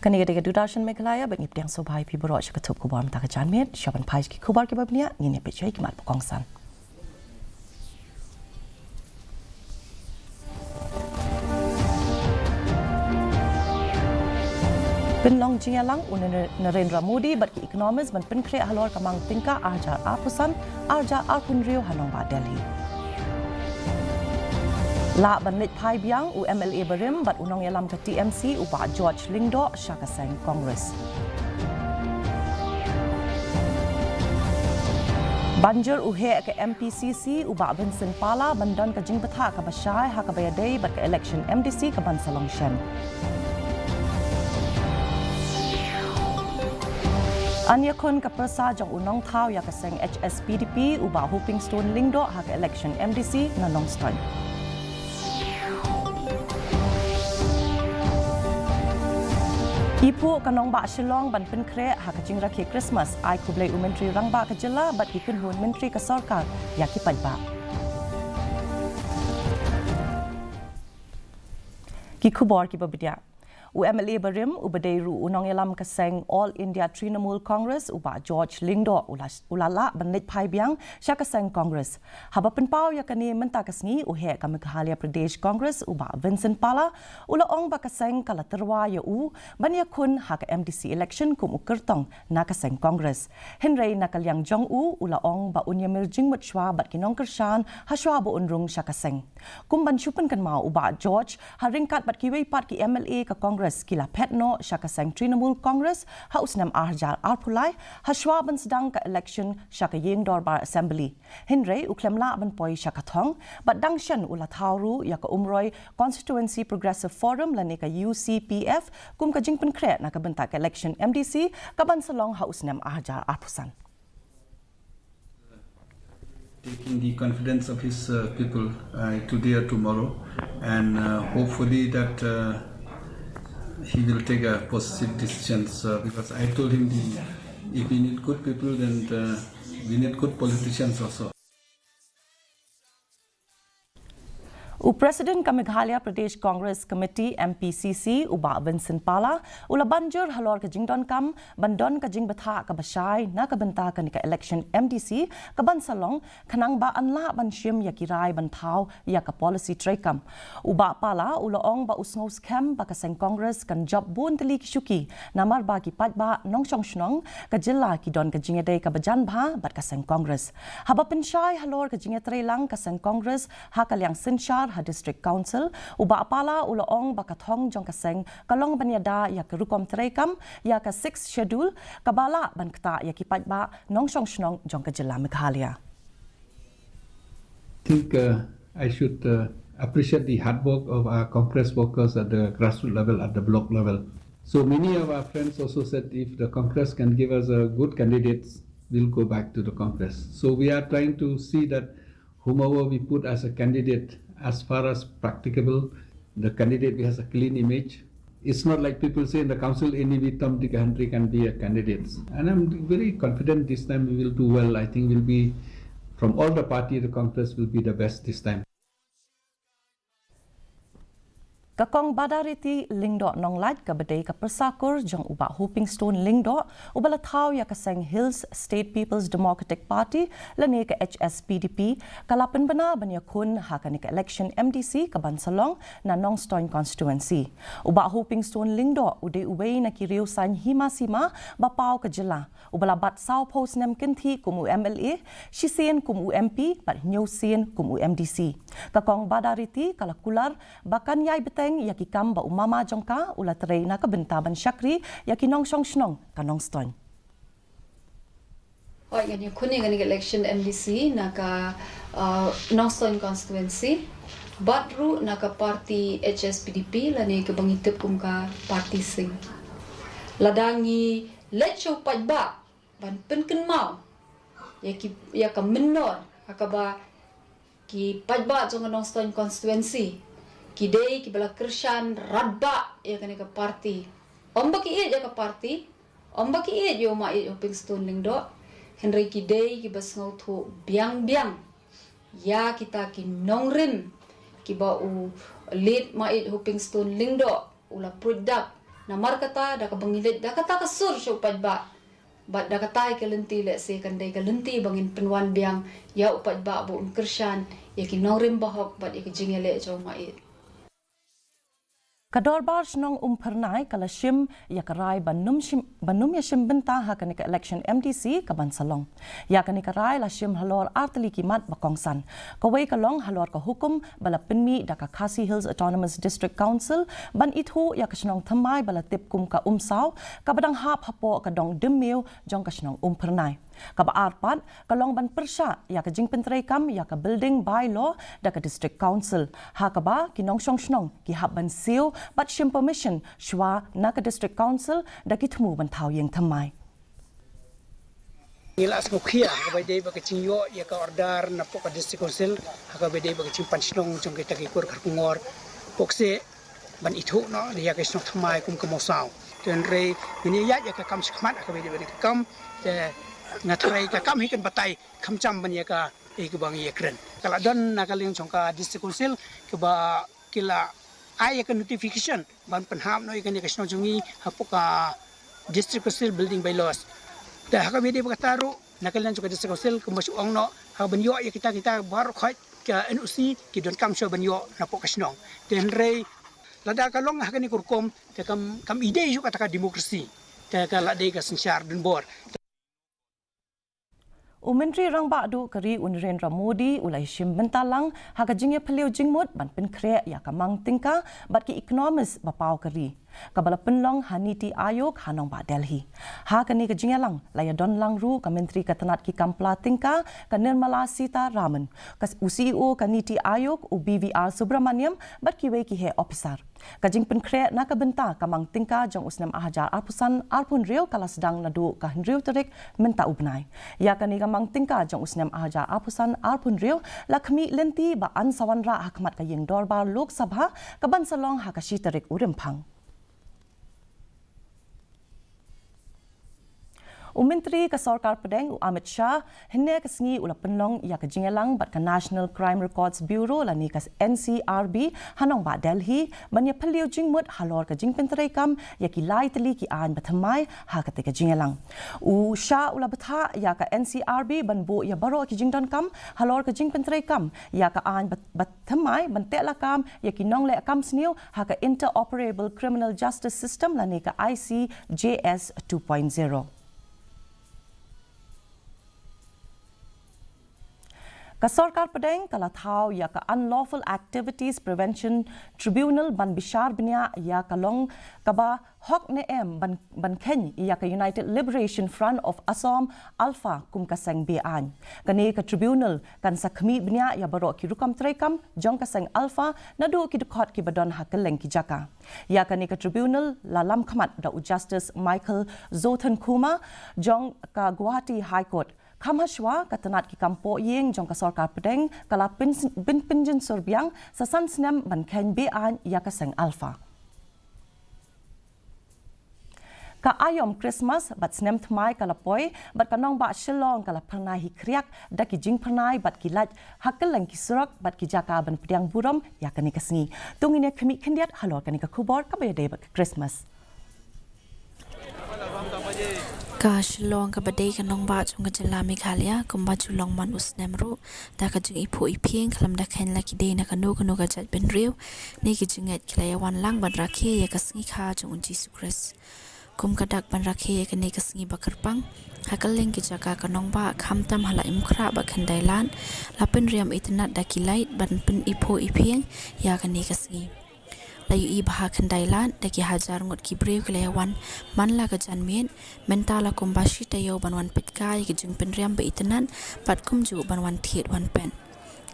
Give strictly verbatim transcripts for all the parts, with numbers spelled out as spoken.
Kane ka dei ka Doordarshan Meghalaya, bad ngi pdiang sngewbha ïa phi baroh sha ka tnat khubor mynta ka janmiet. Sha ban phai sha ki khubor kiba bniah, ngin ïa peit sha ki mat ba kongsan. Pynlong jingïalang u Nare-, Narendra Modi bad ki economist ban pynkhreh halor ka mang tyngka ar hajar arphew san, ar hajar arphew hynriew ha nongbah Delhi. Lah ban leit phai biang u M L A barim bad u nongïalam ka T M C u Bah George Lyngdoh sha ka seng Congress. Ban jur u heh ka M P C C u Bah Vincent Pala ban don ka jingbthah kaba shai ha kaba ïadei bad ka election M D C kaban sa long shen. An ïakhun ka pyrsa jong u nongthaw ïa ka seng H S P D P u Bah Hopingstone Lyngdoh ha ka election M D C na Nongstoiñ. Ïa phuh ka nongbah Shillong ban pynkhreh ha ka jingrakhe Christmas, ai khublei u Myntri Rangbah ka jylla bad ki kynhun myntri ka sorkar ïa ki paidbah. Ki khubor kiba bniah. U M L A barim uba dei ruh u nongïalam ka seng All India Trinamool Congress u Bah George Lyngdoh u la, u la lah ban leit phai biang sha ka seng Congress. Haba pynpaw ïa kane mynta ka sngi, u heh ka Meghalaya Pradesh Congress u Bah Vincent Pala u la ong ba ka seng ka la tyrwa ïa u ban ïakhun ha ka M D C election kum u kyrtong na ka seng Congress. Hynrei na ka liang jong u, u la ong ba un ïamir jingmut shuwa bad ki nongkyrshan ha shuwa ba un rung sha ka seng. Kum ban shu pynkynmaw, u Bah George ha ryngkat bad kiwei pat ki M L A ka Congress ki la phet noh sha ka seng Trinamool Congress ha u snem ar hajar arphew lai ha shuwa ban sdang ka election sha ka ïing dorbar Assembly. Hynrei u khlem lah ban poi sha ka thong bad dang shen u la thaw ruh ïa ka Umroi Constituency Progressive Forum lane ka U C P F kum ka jingpynkhreh na ka bynta ka election M D C kaban sa long ha u snem ar hajar arphew san. Taking the confidence of his uh, people uh, today or tomorrow, and uh, hopefully that uh, he will take a positive decisions uh, because I told him the, if we need good people, then uh, we need good politicians also. U President ka Meghalaya Pradesh Congress Committee, M P C C, u Bah Vincent Pala, u la ban jur halor ka jingdonkam ban don ka jingbthah kaba shai na ka bynta kane ka election M D C kaban sa long, khnang ba yn lah ban shim ïa ki rai ban thaw ïa ka policy treikam. U Bah Pala u la ong ba u sngew skhem ba ka seng Congress kan jop bun tylli ki shuki, namar ba ki paidbah nongshong shnong ka jylla ki don ka jingïadei kaba jan bha bad ka seng Congress. Haba pynshai halor ka jingïatreilang ka seng Congress ha ka liang synshar ha District Council, u Bah Pala u la ong ba ka thong jong ka seng ka long ban ïada ïa ka rukom treikam ïa ka Sixth Schedule kaba lah ban ktah ïa ki paidbah nongshong shnong jong ka jylla Meghalaya. I think uh, I should uh, appreciate the hard work of our Congress workers at the grassroots level, at the block level. So many of our friends also said if the Congress can give us a good candidates, we'll go back to the Congress. So we are trying to see that whomever we put as a candidate, as far as practicable, the candidate has a clean image. It's not like people say in the council, any Vitam Dikahantri can be a candidate. And I'm very confident this time we will do well. I think we'll be, from all the party, the Congress will be the best this time. Ka Kong Badariti Lyngdoh Nonglait kaba dei ka pyrsa kur jong u Bah Hopingstone Lyngdoh uba la thaw ïa ka seng Hills State People's Democratic Party lane ka H S P D P ka la pynbna ban ïakhun ha kane ka election M D C kaban sa long na Nongstoiñ Constituency. U Bah Hopingstone Lyngdoh u dei uwei na ki riew saiñ hima sima ba paw ka jylla, uba la bat sawphew snem kynthih kum u M L A, shisien kum u M P bad hynñiew sien kum u M D C. Ka Kong Badariti ka la kular ba kan ïai bteng ïa ki kam ba u mama jong ka u la trei na ka bynta ban shakri ïa ki nongshong shnong ka Nongstoiñ. Oi, ngan ïakhun ïa kane ka election M D C na ka uh, Nongstoiñ constituency bad ruh na ka party H S P D P lane kaba ngi tip kum ka party Sing. Lada ngi leit sha u paidbah ban pynkynmaw ïa ki, ïa ka mynnor ha kaba ki paidbah jong ka Nongstoiñ constituency ki dei kiba la kyrshan radbah ïa kane ka party. Ym ba ki ïeit ïa ka party, ym ba ki ïeit ïa u Maieit Hopingstone Lyngdoh, hynrei ki dei kiba sngewthuh biang biang ïa kita ki nongrim kiba u Late Maieit Hopingstone Lyngdoh u la pruid dak Namar kata da kaba ngi leit da kata ka sur sha u paidbah bad da kata ka lynti lehse kan dei ka lynti ba ngin pynwan biang ïa u paidbah ba un kyrshan ïa ki nongrim bahok bad ïa ka jingïaleh jong u maieit. Ka Dorbar Shnong Umphyrnai ka la shim ïa ka rai ban ym shim, ban ym ïashim bynta ha kane ka election M D C ka ban sa long. Ïa kane ka rai la shim halor ar tylli ki mat ba kongsan. Kawei ka long halor ka hukum ba la pynmih da ka Khasi Hills Autonomous District Council ban ithuh ïa ka shnong thymmai ba la tip kum ka Umsaw, kaba dang hap hapoh ka dong Dymmew jong ka shnong Umphyrnai. Kaba ar pat ka long ban pyrshah ïa ka jingpyntreikam ïa ka building bylaw da ka District Council, ha kaba ki nongshong shnong ki hap ban siew bad shim permission shuwa na ka District Council da ki thmu ban thaw ïing thymmai. Ngi la sngewkhia ha kaba dei bad ka jingïoh ïa ka order napoh ka District Council ha kaba dei bad ka jingpan shnong jong kita ki kur kharkongor, pok se ban ithuh noh ïa ka shnong thymmai kum ka Umsaw. Te hynrei ngin ïa ïaid ïa ka kam shakhmat ha kaba dei bad ka kam, te nga tharai ka kam hi kan batai, kham jam ban ïa ka, ïa kaba ngi ïakren. Ka la don na ka liang jong ka District Council kaba ki la ai ïa ka notification ban pynhap noh ïa kane ka shnong jong ngi hapoh ka District Council building bylaws. Te ha kaba dei bad kata ruh na ka liang jong ka District Council kumba shu ong noh, ha ban ïoh ïa kita kita baroh khoit ka N O C ki donkam shuwa ban ïoh napoh ka shnong. Te hynrei lada ka long ha kane ka rukom te kam, kam i dei shuh kata ka democracy. Te ka la dei ka synshar donbor. U Myntri Rangbah Duh ka ri u Narendra Modi u la ïashim bynta lang ha ka jingïaphylliew jingmut ban pynkhreh ïa ka mang tyngka bad ki economist ba paw ka ri, kaba la pynlong ha NITI Aayog ha nongbah Delhi. Ha kane ka jingïalang la ïadon lang ruh ka Myntri ka tnat ki kam pla tyngka ka Nirmala Sitharaman, ka, u C E O ka NITI Aayog u B V R Subramanian bad kiwei ki heh ophisar. Ka jingpynkhreh na ka bynta ka mang tyngka jong u snem ar hajar arphew san arphew hynriew ka la sdang naduh ka hynriew tarik mynta u bnai. Ïa kane ka mang tyngka jong u snem ar hajar arphew san arphew hynriew la khmih lynti ba yn sa wanrah ha khmat ka ïing dorbar Lok Sabha ka ban sa long ha ka shi tarik u Rymphang. U Myntri ka Sorkar Pdeng u Amit Shah hynne ka sngi u la pynlong ïa ka jingïalang bad ka National Crime Records Bureau lane ka N C R B ha nongbah Delhi ban ïaphylliew jingmut halor ka jingpyntreikam ïa ki lai tylli ki aiñ bathymmai. Ha kata ka jingïalang u Shah u la bthah ïa ka N C R B ban buh ïa baroh ki jingdonkam halor ka jingpyntreikam ïa ka aiñ bat-, bathymmai ban teh lakam ïa ki nongleh kam sniew ha ka Interoperable Criminal Justice System lane ka I C J S two point zero. Ka Sorkar Pdeng ka la thaw ïa ka Unlawful Activities Prevention Tribunal ban bishar bniah ïa ka long kaba hok ne em ban, ban kheiñ ïa ka United Liberation Front of Assam, ULFA, kum ka seng be-aiñ. Kane ka tribunal kan sa khmih bniah ïa baroh ki rukom treikam jong ka seng ULFA naduh ki dkhot kiba don ha kylleng ki jaka. Ïa kane ka tribunal la lam khmat da u Justice Michael Zothankhuma jong ka Guwahati High Court. Kham hashwa ka tnat ki kam pohïing jong ka Sorkar Pdeng ka la pyn-, pyn-, pynjynsur biang sa san snem ban kheiñ be-aiñ ïa ka seng ULFA. Ka aïom Christmas bad snem thymmai ka la poi bad ka nongbah Shillong ka la phyrnai hi khriak da ki jingphyrnai bad ki light ha kylleng ki surok bad ki jaka ban pdiang burom ïa kane ka sngi. To ngin ïa khmih khyndiat halor kane ka khubor kaba ïadei bad ka Christmas. Ka Shillong kaba dei ka nongbah jong ka jylla Meghalaya kumba ju long man u snem ruh da ka jingiphuh iphieng khlem da kheiñ la ki dei na kano kano ka jaitbynriew, ne ki jingngeit ki la ïawan lang ban rakhe ïa ka sngi kha jong u Jisu Khrist. Kum ka dak ban rakhe ïa kane ka sngi ba kyrpang, ha kylleng ki jaka ka nongbah khamtam ha Laitumkhrah bad Khyndailad la pynriam itynnad da ki light ban pyniphuh iphieng ïa kane ka sngi. La ïohi ba ha Khyndailad da ki hajar ngut ki briew ki la ïawan man la ka janmiet, mynta la kumba shi taïew ban wan peitkai ïa ki jingpynriam ba itynnad bad kumjuh ban wan thied wan peit.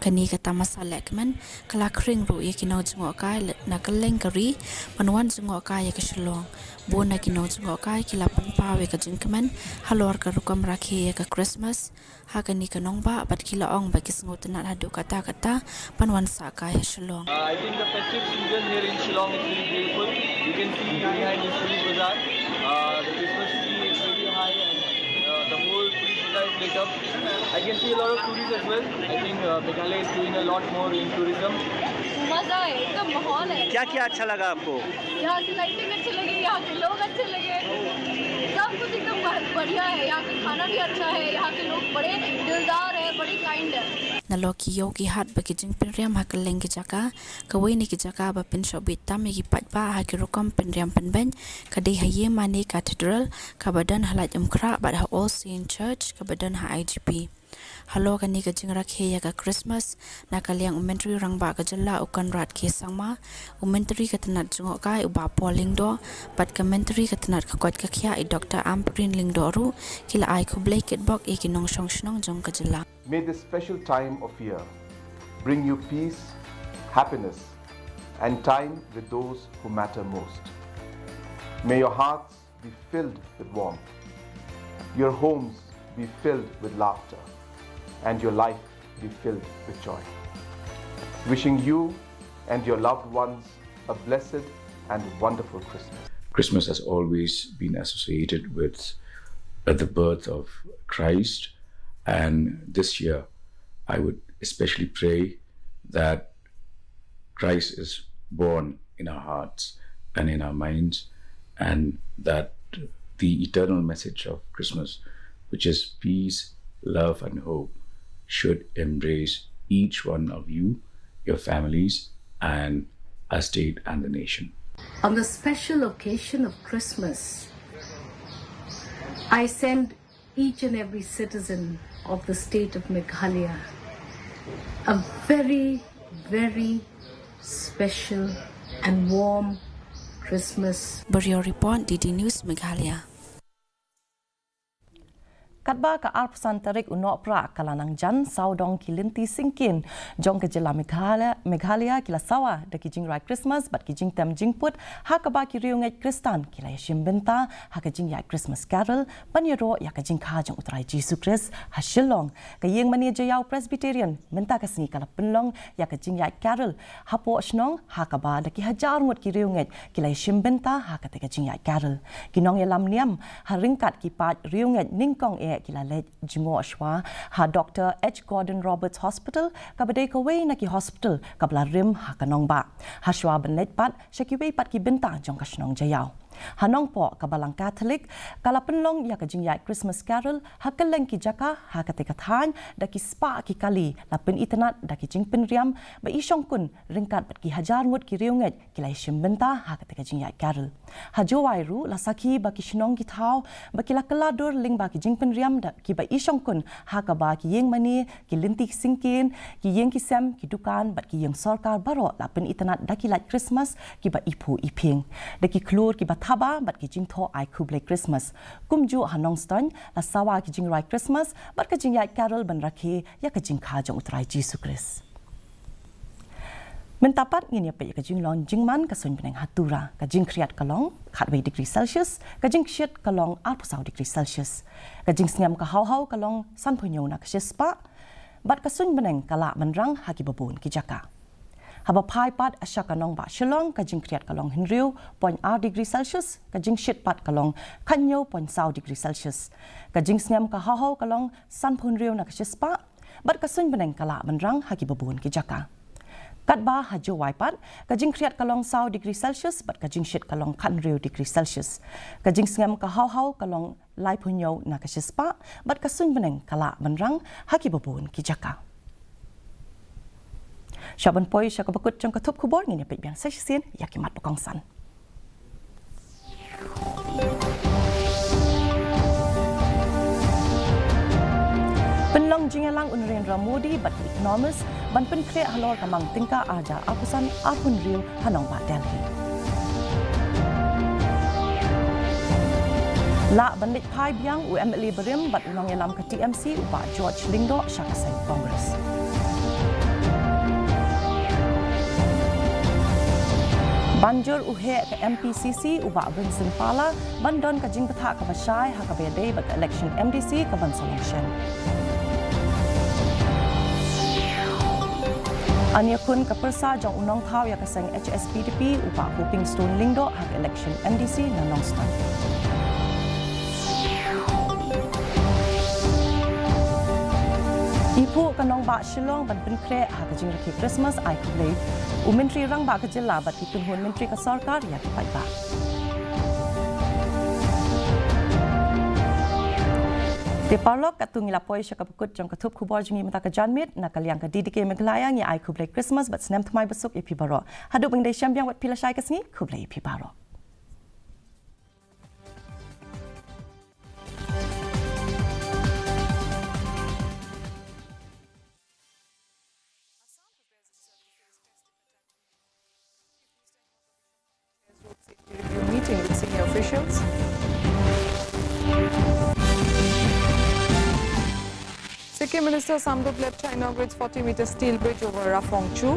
Kane ka tamasa lehkmen ka la khring ruh ïa ki nongjngohkai na kylleng ka ri ban wan jngohkai ïa ka Shillong. Bun na ki nongjngohkai ki la pynpaw ïa ka jingkmen halor ka rukom rakhe ïa ka Christmas ha kane ka nongbah bad ki la ong ba ki sngewtynnad haduh katta katta ban wan sah kai ha Shillong. Uh, I think the festive season here in Shillong is really beautiful. You can see behind this police bazaar, uh, the Christmas tree is really high and, uh, the whole police bazaar is lit. I can see a lot of tourists as well. I think uh, Meghalaya is doing a lot more in tourism. मजा है, एकदम माहौल है। क्या क्या अच्छा लगा आपको? यहाँ की लाइटिंग अच्छी लगी, यहाँ के लोग अच्छे लगे, सब कुछ एकदम ब- बढ़िया है। यहाँ का खाना भी अच्छा है, यहाँ के लोग बड़े दिलदार है, बड़े काइंड है। Nalor ki ïew ki hat ba ki jingpynriam ha kylleng ki jaka, kawei na ki jaka ba pynshong bit tam ïa ki paidbah ha ki rukom pynriam pynbeiñ ka dei ha Ïingmane Cathedral kaba don ha Laitumkhrah bad ha All Saint Church kaba don ha I G P. Halor kane ka jingrakhe ïa ka Christmas, na ka liang u Myntri Rangbah ka jylla u Conrad K Sangma, u Myntri ka tnat jngohkai u Bah Paul Lyngdoh, bad ka Myntri ka tnat ka koit ka khiah i Doctor Ampareen Lyngdoh ruh ki la ai khublei kitbok ïa ki nongshong shnong jong ka jylla. May this special time of year bring you peace, happiness, and time with those who matter most. May your hearts be filled with warmth, your homes be filled with laughter, and your life be filled with joy. Wishing you and your loved ones a blessed and wonderful Christmas. Christmas has always been associated with uh, the birth of Christ, and this year I would especially pray that Christ is born in our hearts and in our minds, and that the eternal message of Christmas, which is peace, love, and hope, should embrace each one of you, your families, and our state and the nation. On the special occasion of Christmas, I send each and every citizen of the state of Meghalaya a very, very special and warm Christmas. Bureau Report, D D News Meghalaya. Katba ka arphew san tarik u Nohprah ka la nang jan, sawdong ki lynti syngkien jong ka jylla Meghalaya, Meghalaya ki la sawa da ki jingrwai Christmas bad ki jingtem jingput ha kaba ki riewngeit Khristan ki la ïashim bynta ha ka jingïaid Christmas Carol ban ïaroh ïa ka jingkha jong U Trai Jisu Khrist. Ha Shillong, ka Ïingmane Jaïaw Presbyterian mynta ka sngi ka la pynlong ïa ka jingïaid Carol hapoh shnong, ha kaba da ki hajar ngut ki riewngeit ki la ïashim bynta ha kata ka jingïaid Carol. Ki nongïalam niam ha ryngkat ki paid riewngeit nyngkong eh ki la leit jngoh shuwa ha Doctor H Gordon Roberts Hospital, kaba dei kawei na ki hospital kaba la rim ha ka nongbah, ha shuwa ban leit pat sha kiwei pat ki bynta jong ka shnong Jaïaw. Ha Nongpoh, ka Balang Katholik ka la pynlong ïa ka jingïaid Christmas Carol ha kylleng ki jaka ha kata ka thaiñ, da ki spah ki kali la pynitynnad da ki jingpynriam ba i shongkun ryngkat bad ki hajar ngut ki riewngeit ki la ïashim bynta ha kata ka jingïaid Carol. Ha Jowai ruh la sakhi ba ki shnong ki thaw ba ki la kylla dur lyngba ki jingpynriam da kiba i shongkun ha kaba ki ïingmane, ki lynti syngkien, ki ïing ki sem, ki dukan bad ki ïing sorkar baroh la pynitynnad da ki light Christmas kiba iphuh iphieng, da ki khlur kiba thaba bad ki jingthoh ai khublei Christmas. Kumjuh ha Nongstoiñ la sawa ki jingrwai Christmas bad ka jingïaid Carol ban rakhe ïa ka jingkha jong U Trai Jisu Khrist. Mynta pat ngin ïa peit ïa ka jinglong jingman ka suiñ bneng ha Tura. Ka jingkhriat ka long khatwei degree Celsius, ka jingshit ka long arphew saw degree Celsius. Ka jingsngem ka haw haw ka long sanphew hynñiew na ka shispah, bad ka suiñ bneng ka lah ban rang ha kiba bun ki jaka. Haba phai pat sha ka nongbah Shillong, ka jingkhriat ka long hynriew point ar degree Celsius, ka jingshit pat ka long khathynñiew point saw degree Celsius. Ka jingsngem ka haw haw ka long sanphew hynriew na ka shispah, bad ka suiñ bneng ka lah ban rang ha kiba bun ki jaka. Katba ha Jowai pat, ka jingkhriat ka long saw degree Celsius bad ka jingshit ka long khathynriew degree Celsius. Ka jingsngem ka haw haw ka long laiphew hynñiew na ka shispah, bad ka suiñ bneng ka lah ban rang ha kiba bun ki jaka. Sha ban poi sha kaba kut jong ka thup khubor, ngin ïa peit biang sa shisien ïa ki mat ba kongsan. Pynlong jingïalang u Narendra Modi bad ki economist ban pynkhreh halor ka mang tyngka ar hajar arphew san arphew hynriew ha nongbah Delhi. Lah ban leit phai biang u M L A barim bad u nongïalam ka T M C u Bah George Lyngdoh sha ka seng Congress. Ban jur u heh ka M P C C u Bah Vincent Pala ban don ka jingbthah kaba shai ha kaba ïadei bad ka election M D C kaban sa long shen. Yn ïakhun ka pyrsa jong u nongthaw ïa ka seng H S P D P u Bah Hopingstone Lyngdoh ha ka election M D C na Nongstoiñ. Phuh ka nongbah Shillong ban pynkhreh ha ka jingrakhe Christmas, ai khublei u Myntri Rangbah ka jylla bad ki kynhun myntri ka sorkar ïa ki paidbah. Te paralok, katto ngi la poi sha kaba kut jong ka thup khubor jong ngi mynta ka janmiet. Na ka liang ka D D K Meghalaya ngi ai khublei Christmas bad snem thymmai basuk ïa phi baroh. Haduh ban ïadei shem biang bad phi lashai ka sngi, khublei ïa phi baroh. Review meeting with senior officials. Sikkim Minister Samdeup Lepcha inaugurates forty meter steel bridge over Rafong Chu.